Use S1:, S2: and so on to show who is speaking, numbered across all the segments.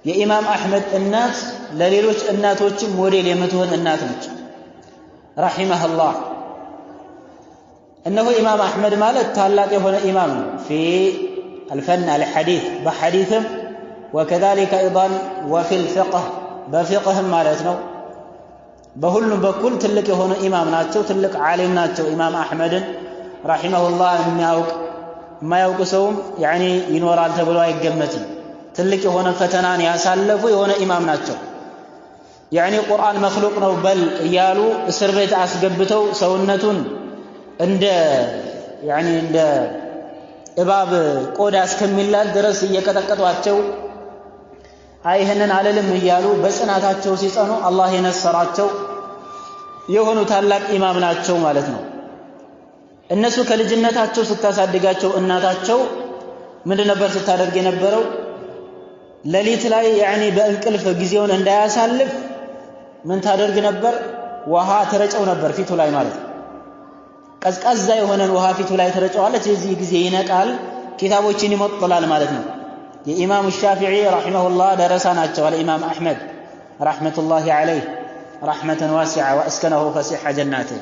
S1: የኢማም አሕመድ እናት ለሌሎች እናቶችም ሞዴል የምትሆን እናት ነች። رحمها الله። እነሆ ኢማም አሕመድ ማለት ታላቅ የሆነ ኢማም ነው። في الفن الحديث በሐዲትም وكذلك أيضا وفي الفقه በፊቅህም ማለት ነው። በሁሉም በኩል ትልቅ የሆኑ ኢማም ናቸው። ትልቅ ዓሊም ናቸው። ኢማም አሕመድን رحمه الله የሚያውቅ የማያውቅ ሰውም يعني ይኖራል ተብሎ አይገመትም። ትልቅ የሆነ ፈተናን ያሳለፉ የሆነ ኢማም ናቸው። يعني ቁርአን مخلوق ነው በል እያሉ እስር ቤት አስገብተው ሰውነቱን እንደ يعني እንደ እባብ ቆዳ እስከሚላል ድረስ እየቀጠቀጧቸው አይ ይህንን አልልም እያሉ በጽናታቸው ሲጸኑ አላህ የነሰራቸው የሆኑ ታላቅ ኢማም ናቸው ማለት ነው። እነሱ ከልጅነታቸው ስታሳድጋቸው እናታቸው ምንድን ነበር ስታደርግ የነበረው? ሌሊት ላይ يعني በእንቅልፍ ጊዜውን እንዳያሳልፍ ምን ታደርግ ነበር? ውሃ ትረጨው ነበር ፊቱ ላይ ማለት ነው። ቀዝቃዛ የሆነን ውሃ ፊቱ ላይ ትረጨዋለች። የዚህ ጊዜ ይነቃል፣ ኪታቦችን ይሞጥላል ማለት ነው። የኢማሙ ሻፊዒ رحمه الله ደረሳ ናቸው። አልኢማም አሕመድ رحمة الله عليه رحمة واسعة وأسكنه فسيح جناته።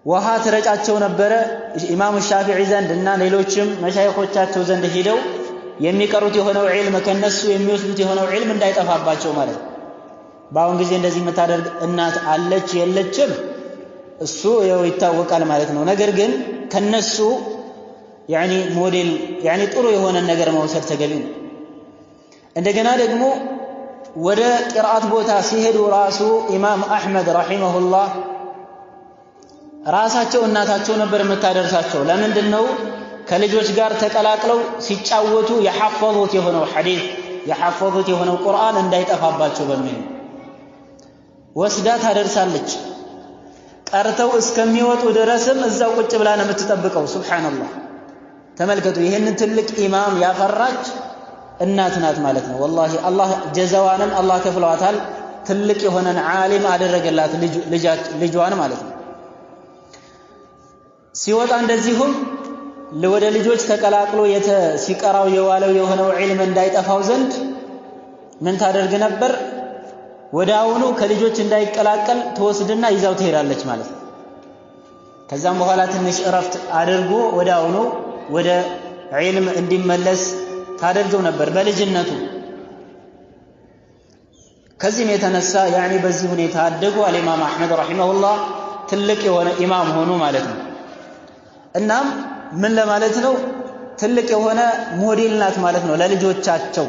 S1: ውሃ ትረጫቸው ነበረ ኢማሙ ሻፊዒ ዘንድ እና ሌሎችም መሻይኾቻቸው ዘንድ ሂደው የሚቀሩት የሆነው ዒልም ከነሱ የሚወስዱት የሆነው ዒልም እንዳይጠፋባቸው ማለት ነው። በአሁን ጊዜ እንደዚህ የምታደርግ እናት አለች የለችም? እሱ ያው ይታወቃል ማለት ነው። ነገር ግን ከነሱ يعني ሞዴል يعني ጥሩ የሆነ ነገር መውሰድ ተገቢ ነው። እንደገና ደግሞ ወደ ቂርአት ቦታ ሲሄዱ ራሱ ኢማም አሕመድ رحمه الله ራሳቸው እናታቸው ነበር የምታደርሳቸው። ለምንድን ነው? ከልጆች ጋር ተቀላቅለው ሲጫወቱ የሐፈዙት የሆነው ሐዲስ የሐፈዙት የሆነው ቁርአን እንዳይጠፋባቸው በሚል ነው። ወስዳ ታደርሳለች። ቀርተው እስከሚወጡ ድረስም እዛው ቁጭ ብላ ነው የምትጠብቀው። سبحان الله። ተመልከቱ፣ ይህንን ትልቅ ኢማም ያፈራች እናት ናት ማለት ነው። والله አላህ ጀዛዋንም አላህ ከፍለዋታል። ትልቅ የሆነን ዓሊም አደረገላት ልጇን ማለት ነው። ሲወጣ እንደዚሁም ወደ ልጆች ተቀላቅሎ ሲቀራው የዋለው የሆነው ዒልም እንዳይጠፋው ዘንድ ምን ታደርግ ነበር? ወደ አሁኑ ከልጆች እንዳይቀላቀል ትወስድና ይዛው ትሄዳለች ማለት ነው። ከዛም በኋላ ትንሽ እረፍት አድርጎ ወደ አሁኑ ወደ ዒልም እንዲመለስ ታደርገው ነበር በልጅነቱ። ከዚህም የተነሳ يعني በዚህ ሁኔታ አደጉ። አልኢማም አሕመድ رحمه الله ትልቅ የሆነ ኢማም ሆኑ ማለት ነው። እናም ምን ለማለት ነው? ትልቅ የሆነ ሞዴል ናት ማለት ነው ለልጆቻቸው።